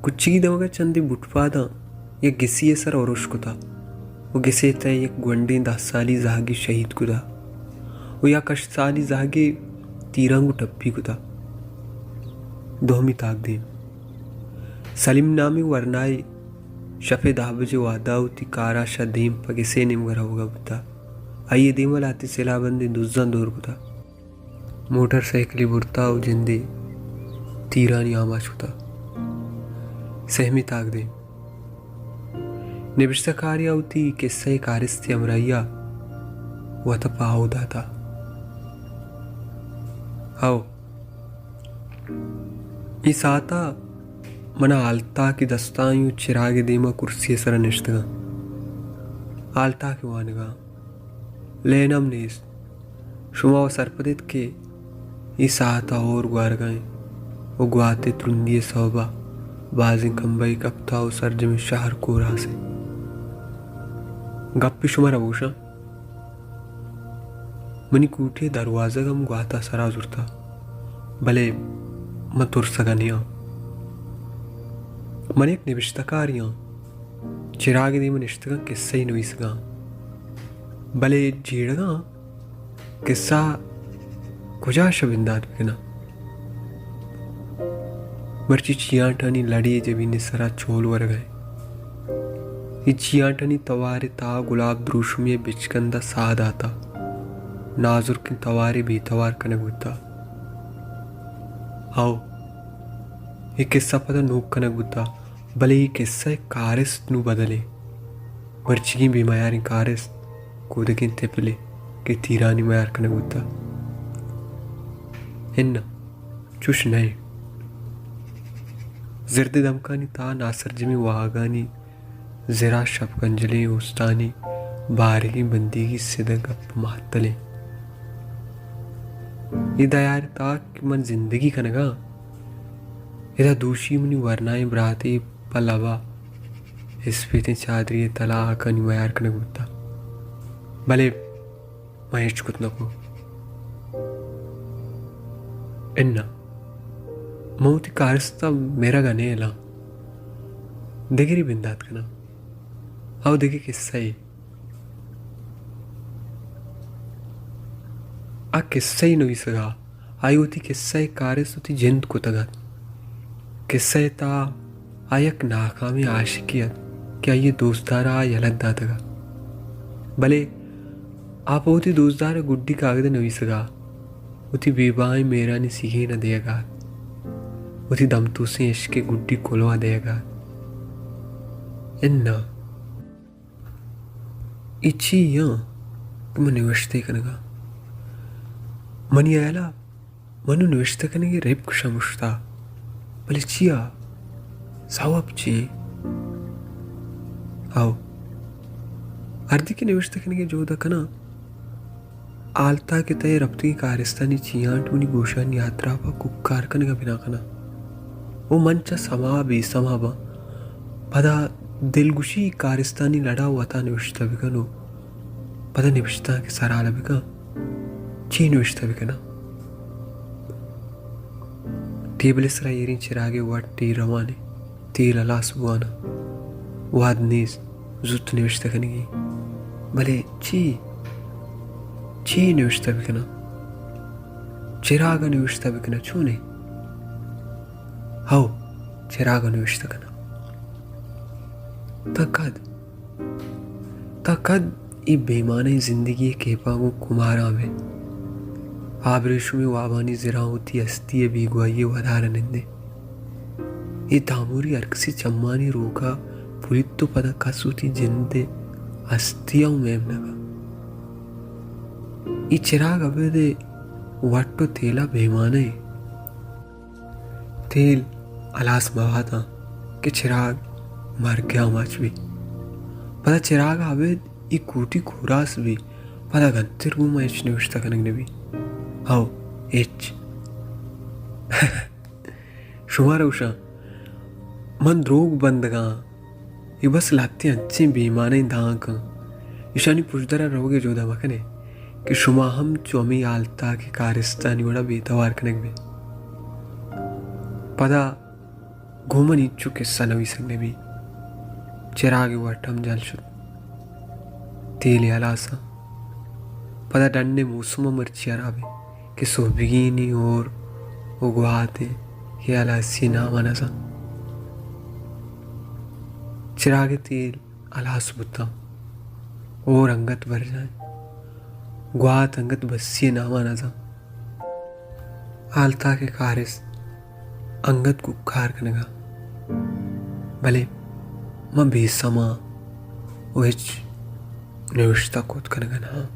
کچگی دمگ ءَ چندے بوٹ پاداں یک گسے ءِ سر ءَ ارش کتا ءُ گس ءِ تہ ءَ یک گونڈیں دہ سالی زہگے شہید کتا ءُ یک ہشت سالی زہگے تیراں گوں ٹپی کتا۔ دومی تاکدیم۔ سلیم نامیں ورنائے شپ ءِ دہ بجے وہدا وتی کار ءَ شہ دیم پہ گس ءِ نیمگ ءَ روگ ءَ بوتا۔ آئی ءِ دیم ءَ لہتے سلاہ بندیں دزاں دور کتا۔ موٹر سائیکلے برتا ءُ جندے تیرانی آماچ کتا۔ سہمی تاکدیم۔ نبشتہ کارے ءَ وتی کسہ ءِ کارست ءِ ہمراہی ءَ وت ءَ پاہو داتا۔ ہو، اے ساعت ءَ من ءَ ہالتاکے دست ءَ ایں ءُ چراگ ءِ دیم ءَ کرسی ءِ سر ءَ نشتگاں۔ ہالتاکے وانگاں۔ لین ہم نیست۔ شما وَ سرپد ات کہ اے ساعت ءَ ہور گوارگ ءَ ایں ءُ گوات ءِ ترندی ءِ سوب ءَ بازیں کمبہے کپتہ ءُ سرجمیں شہر کوراس اِنت۔ گپے شمارا بگوشاں، منی کوٹی ءِ دروازگ ہم گوات ءَ سرا زرتہ، بلے من ترسگ ءَ نیاں۔ من یک نبشتہ کارے آں، چراگ ءِ دیم ءَ نشتگاں، کسہ ئے نویسگ ءَ آں، بلے جیڑگ ءَ آں کسہ کجا شہ بندات بکناں؟ مرچی چیانٹانی لڑے جبین ءِ سرا چول ورگ ءَ اِنت۔ اے چیانٹانی توار ءِ تہا گلاب دروشمے ءِ بچکند ءَ ساہ داتہ۔ نازرکیں توارے بے توار کنگ بوتہ۔ ہئو، اے کسہ پدا نوک کنگ بوتہ۔ بلے اے کسہ ءِ کارست نوں بدل اِنت۔ مرچیگیں بے میاریں کارست کودکیں تپلے کہ تیرانی میار کنگ بوتہ۔ اناں، چوش نہ اِنت۔ زردیں دمکانی تہا ناسرجمیں واہگانی زرا شپگنجلیں اوستانی بارگیں بندیگی سدگ ءُ مہتل اِنت۔ اے دیار ءِ تہا کہ من زندگی کنگ ءَ آں، ادا دوشی منی ورنائیں براتے پہ لب ءَ اسپیتیں چادرے ءِ تل ءَ ہاکانی میار کنگ بوتہ، بلے من ہچ کت نہ کت۔ اناں، من وتی کارست ءَ مرگ ءَ نیلاں، دگرے بندات کناں۔ او دگہ کسہ ئے۔ آ کسہ ئے نویسگ ءَ، آئی ءَ وتی کسہ ءِ کارست وتی جند کتگ ات۔ کسہ ءِ تہا آ یک ناکامیں عاشقے ات کہ آئی ءِ دوستدار ءَ آ یلہ داتگ ات۔ بلے آ پہ وتی دوستدار ءَ گڈی کاگد ءَ نویسگ ءَ، وتی بے بہائیں مہرانی سیہین ءَ دیگ ءَ ات، وتی دمتوسیں عشق ءِ گڈی کلوہ ءَ دیگ ءَ ات۔ اناں، اے چی آں کہ من نوشتہ کنگ ءَ آں؟ منی ہیال ءَ من نوں نوشتہ کنگ ءِ رپک شمشتہ، بلے چیا؟ سوب چی؟ او، ہردی کہ نوشتہ کنگ ءِ جہد ءَ کناں، ہالتاک ءِ تہ ءَ رپتگیں کارستانی چیانٹ منی گوشانی ہاترا پہ کوکار کنگ ءَ بنا کناں۔ او من چہ سما بے سما باں۔ پدا دلگوشی کارستانی لڑا وتا نوشتہ بکن ءُ پدا نبشتانک ءِ سرحال ءَ بکن۔ چی نوشتہ بکناں؟ ٹیبل ءِ سرا ایریں چراگ ءِ وٹ ایر روان اِنت۔ تیل ہلاس بوان ءَ وہد نیست، زوت نوشتہ کنگی۔ بلے چی؟ چی نوشتہ بکناں؟ چراگ ءَ نوشتہ بکناں، چون اِنت؟ ہو، چراگ ءَ نوشتہ کناں۔ تاں کد؟ تاں کد اے بے مانائیں زندگی ءِ کیپاں گوں کماراں بئے؟ آبریشمیں وابانی زراں وتی ہستی ءِ بیگواہی ءِ ودار ءَ نندیں۔ اے تاموری ہرکسی چمانی روک ءَ پلیت ءُ پدا کس وتی جند ءِ ہستی ءَ اوں میم نہ کن۔ اے چراگ ابید ءِ وٹ ءُ تیل ءَ بے مانا اِنت۔ تیل ہلاس مہ باتاں کہ چراگ مرگ ءِ آماچ بی۔ پدا چراگ ءَ ابید اے کوٹی کوراس بی، پدا گنتر گوں ما ہچ نوشتہ کنگ نہ بی۔ ہو، ہچ۔ شمارا گوشاں، من دروگ بندگ ءَ آں۔ اے بس لہتیں انچیں بے مانائیں دانک آں۔ ایشانی پژدر ءَ روگ ءِ جہد ءَ مہ کن ئے کہ شما ہم چو ہمے ہالتاک ءِ کارستانی وڑا بے توار کنگ بئے۔ پدا گوں من اینچو کسہ نویسگ نہ بیت۔ چراگ ءِ وٹ ہم جل شت۔ تیل ءَ ہلاس آں۔ پدا ڈن ءِ موسم ہم مرچی ہراب انت کہ سہبگینی ہور و گوات انت کہ ہلاسی ءِ نام ءَ نہ زانت۔ چراگ ءِ تیل ہلاس بوتاں۔ ہور انگت برجاہ انت۔ گوات انگت بسی ءِ نام ءَ نہ زانت۔ ہالتاک ءِ کارست انگت کوکار کنگ ءَ، بلے من بے سما و ہچ نوشتہ کت کنگ ءَ نہ آں۔